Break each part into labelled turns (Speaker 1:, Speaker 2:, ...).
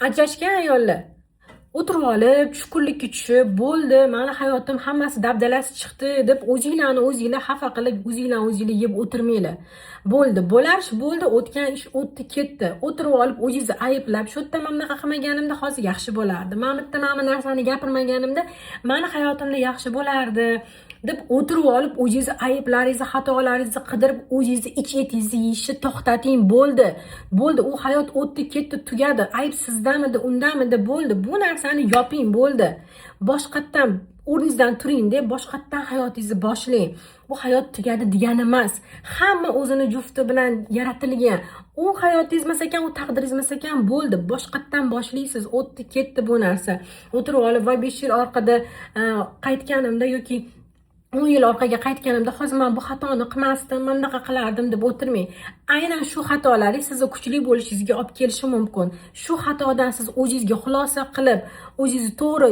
Speaker 1: Ajrashgan ayollar o'tirib olib, tushkunlikka tushib, "Bo'ldi, mani hayotim hammasi dabdalasi chiqdi", deb o'zinglarni o'zinglar xafa qilib, o'zinglarni o'zinglar yeb o'tirmanglar. Bo'ldi, bo'lar ish bo'ldi, o'tgan ish o'tdi ketdi. O'tirib olib o'zingizni ayblab, "Shu yerda mana bunaqa qilmaganimda hozir yaxshi bo'lardi, mana bu yerda mana bu narsani gapirmaganimda mani hayotimda yaxshi bo'lardi", deb o'tirib olib o'zingizni ayblaringizni, xatolaringizni qidirib, o'zingizni ich etingizni yeyishni to'xtating. Bo'ldi, bo'ldi, u hayot o'tdi ketdi, tugadi. Ayb sizdamidi, undamidi, bo'ldi, bu narsani yoping, bo'ldi. Boshqatdan o'rningizdan turing deb boshqatdan hayotingizni boshlang. Bu hayot tugadi degani emas, hamma o'zini jufti bilan yaratilgan. U hayotingiz emas ekan, u taqdiringiz emas ekan, bo'ldi, boshqatdan boshlaysiz. O'tdi ketdi bu narsa. O'tirib olib, "Voy, 5 yil orqada qaytganimda yoki 10 yil orqaga qaytganimda hozir man bu xatoni qilmasdim, mana bunaqa qilardim", deb o'tirmang. Aynan shu xatolaringiz sizni kuchli bo'lishingizga olib kelishi mumkin. Shu xatodan siz o'zingizga xulosa qilib, o'zingizni to'g'ri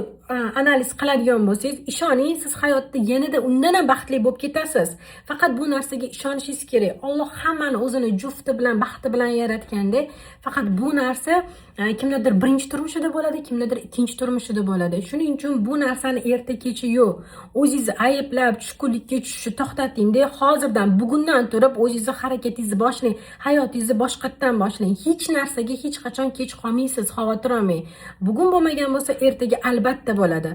Speaker 1: analiz qiladigan bo'lsangiz, ishoning, siz hayotda yanada undan ham baxtli bo'lib ketasiz. Faqat bu narsaga ishonishingiz kerak. Olloh hammani o'zini jufti bilan, baxti bilan yaratganda, faqat bu narsa kimdadir birinchi turmushida bo'ladi, kimdadir ikkinchi turmushida bo'ladi. Shuning uchun bu narsani erta kechi yo'q, o'zingizni ayblab tushkunlikka tushishni to'xtatingda, hozirdan, bugundan turib o'zingizni harakatingizni boshlang, hayotingizni boshqatdan boshlang. Hech narsaga hech qachon kech qolmaysiz, xavotir olmang. Bugun bo'lmagan bo'lsa, ertaga albatta bo'ladi.